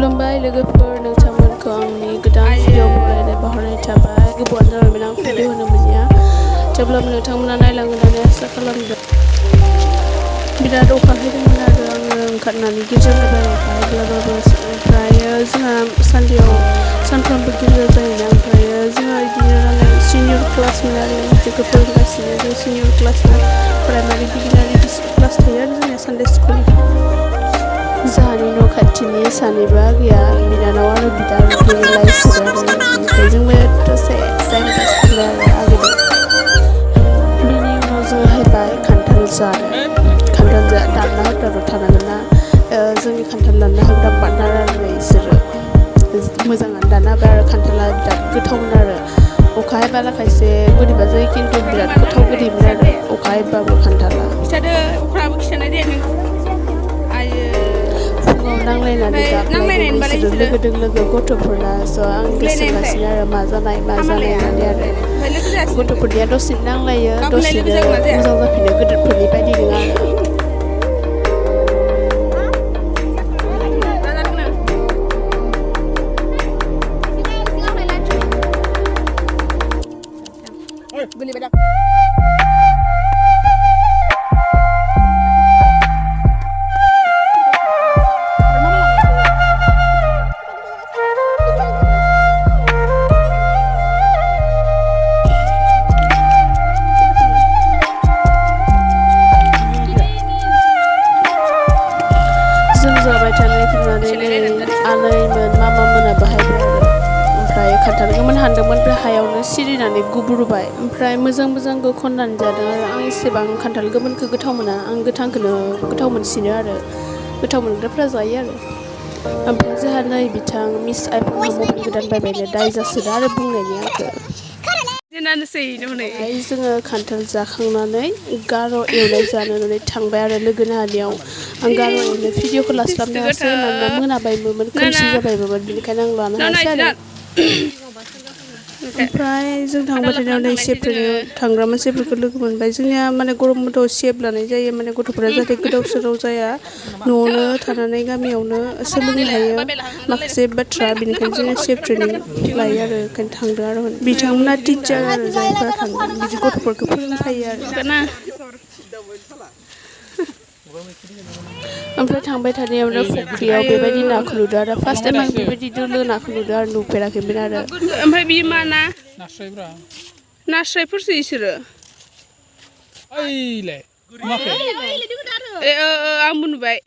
खुलुमबाय लोगोफोर नोंथांमोनखौ आंनि गोदान भिडिअ बनायनाय बावहरनाय थाबाय गोबावानो जाबायमोन आं भिडिअ होनो मोनिया थेवब्लाबो नोंथांमोना नायलांगोन होननानै आसा खालामदों बिराद अखा हादोंमोन आरो आङो ओंखारनानै गिर्जानिफ्राय अखा हायोब्लाबो ओमफ्राय जोंहा सानदेआव सानफ्रोमबो गिर्जा जायोना ओमफ्राय जोंहा बिदिनो नालाय सिनियर क्लासमोन आरो जोंखौ फोरोंगासिनो जों सिनियर क्लासना प्राइमारि बिगिनार क्लास थायो आरो जोंनिया सानडे स्कुल जाहानि न' खाथिनि सानैबो आगैया बिनानाव आरो बिदा गेलेलायसोदो आरो ओमफ्राय जोंबो दसे टाइम पास खालामबाय आरो आगैदों बिनि उनाव जोङो हायबाय खान्थाल जानो दानना होग्राबो थानांगोन ना जोंनि खान्थाल दानना होग्रा पार्टनार आरो बिसोरो मोजाङानो दानना होबाय आरो खान्थाला बिराद गोथावमोन आरो अखा हायोब्ला खायसे बोरैबा जायो खिन्थु बिराद गोथाव गोदैमोन आरो अखा हायोब्लाबो खान्थाला नांलायनानै गाबलायदों बिसोरो लोगोजों लोगो गथ'फोरना स' आं गोसोखांगासिनो आरो मा जानाय होननानै आरो गथ'फोरनिया दसेनो नांलायो दसेनो मोजां जाफिनो गिदिरफोरनि बायदि नङा आरो जाबाय थानाय फैनानै आनैमोन मामामोना बाहायबाय आरो ओमफ्राय खान्थाल गोमोन हानदोंमोन ओमफ्राय हायावनो सिरिनानै गुब्रुबाय ओमफ्राय मोजांखौ खननानै जादों आरो आं एसेबां खान्थाल गोमोनखौ गोथाव मोना आं गोथांखौनो गोथाव मोनसिनो आरो गोथाव मोनग्राफ्रा जायो आरो ओमफ्राय जोंहा नै बिथां मिस आइफनआव मबाइल गोदान बायबायनो दाय जासोदो आरो बुंनायनि आंखौ जोङो खान्थाल जाखांनानै गार' एवनाय जानो होननानै थांबाय आरो लोगोनि हानियाव आं गार' एवनाय भिडिअखौ लास्लाबनो हायासै मानोना मोनाबायमोन खोमसि जाबायमोन बेनिखायनो आं लानो हायासै आरो ओमफ्राय जों थांबाय थानायाव नै सेबफोरनो थांग्रा मानसिफोरखौ लोगो मोनबाय जोंनिया माने गरम बन्द'आव सेब लानाय जायो माने गथ'फोरा जाहाथे गोदाव सोराव जाया न'आवनो थानानै गामियावनो सोलोंनो हायो माखासे बाथ्रा बेनिखायनो जोङो सेब ट्रेनिं लायो आरो ओंखायनो थांदों आरो बिथांमोना टिचार आरो जायफोरा थांदों बिदि गथ'फोरखौ फोरोंफायो आरो ओमफ्राय थांबाय थानायावनो फुख्रियाव बेबायदि नाखौ नुदों आरो फार्स्ट टाइम आं बेबायदि दोलो नाखौ नुदों आरो नुफेराखैमोन आरो ओमफ्राय बि मा ना नास्रायफोरसो इसोरो आंबो नुबाय